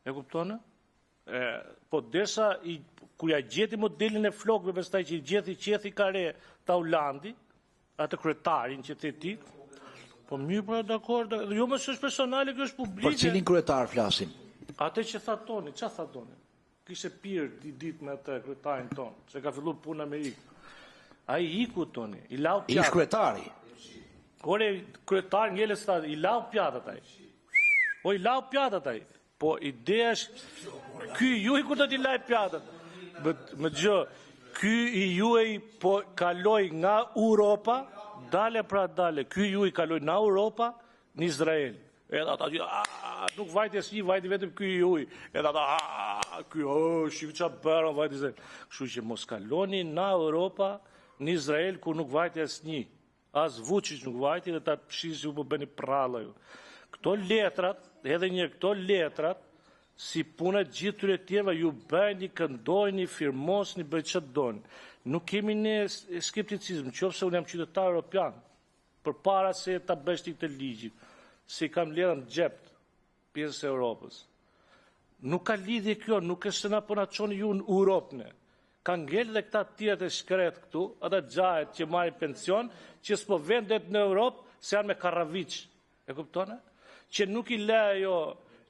E kupton? E, po derisa i kur ja gjeti modelin e flokëve pastaj që i gjethi qethi kare Taulandi, atë kryetarin që the ti. Po mirë, pra dakor, jo më s'është personale, kjo është publike. Për cilin kryetar flasim? Atë që tha Toni, ç'a tha Toni? Kishte pirë dy ditë me atë kryetarin ton, se ka filluar punë në Amerikë. Ai iku Toni, i lau pjatat. Ish kryetari. Ore kryetar ngeles tha, i lau pjatat ai. Po i lau pjatat ai. Po ideja është ky juaj kur do t'i laj pjatat. Më më dëgjo, ky i juaj po kaloi nga Europa, dale pra dale, ky juaj kaloi nga Europa në Izrael. Edhe ata që nuk vajti asnjë, vajti vetëm ky i juaj. Edhe ata a ky o shih ça bërë, vajti Izrael. Kështu që mos kaloni nga Europa në Izrael ku nuk vajti asnjë. As Vučić nuk vajti dhe ta shihni si ju po bëni prralla ju. Këto letrat, edhe një këto letrat, si puna e gjithë këtyre tjerëve, ju bëni, këndojni, firmosni, bëni ç'të doni. Nuk kemi ne skepticizëm, qoftë se unë jam qytetar europian, përpara se ta bësh ti këtë ligjin, se i kam letra në xhep pjesës së Europës. Nuk ka lidhje kjo, nuk është se na po na çoni ju në Europë ne. Ka ngel dhe këta të tjerët e shkret këtu, ata xhajet që marrin pension, që s'po vendet në Europë se janë me karraviç. E kupton? Që nuk i lë ajo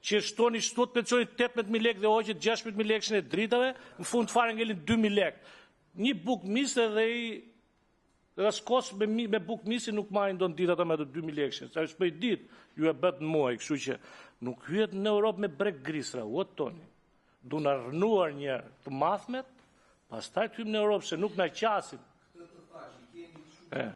që shtoni shtuat pensionin 18000 lekë dhe hoqët 16000 lekëshin e dritave, në fund fare ngelin 2000 lekë. Një buk misë dhe i Dhe as kos me, me buk misi nuk marrin do në ditë ata me ato 2000 lekëshin. Sa është për ditë, ju e bëtë në muaj, kështu që nuk hyhet në Europë me brek grisra, o Toni. Du na rrënuar një herë të mathmet, pastaj të hyjmë në Europë se nuk na qasin. E.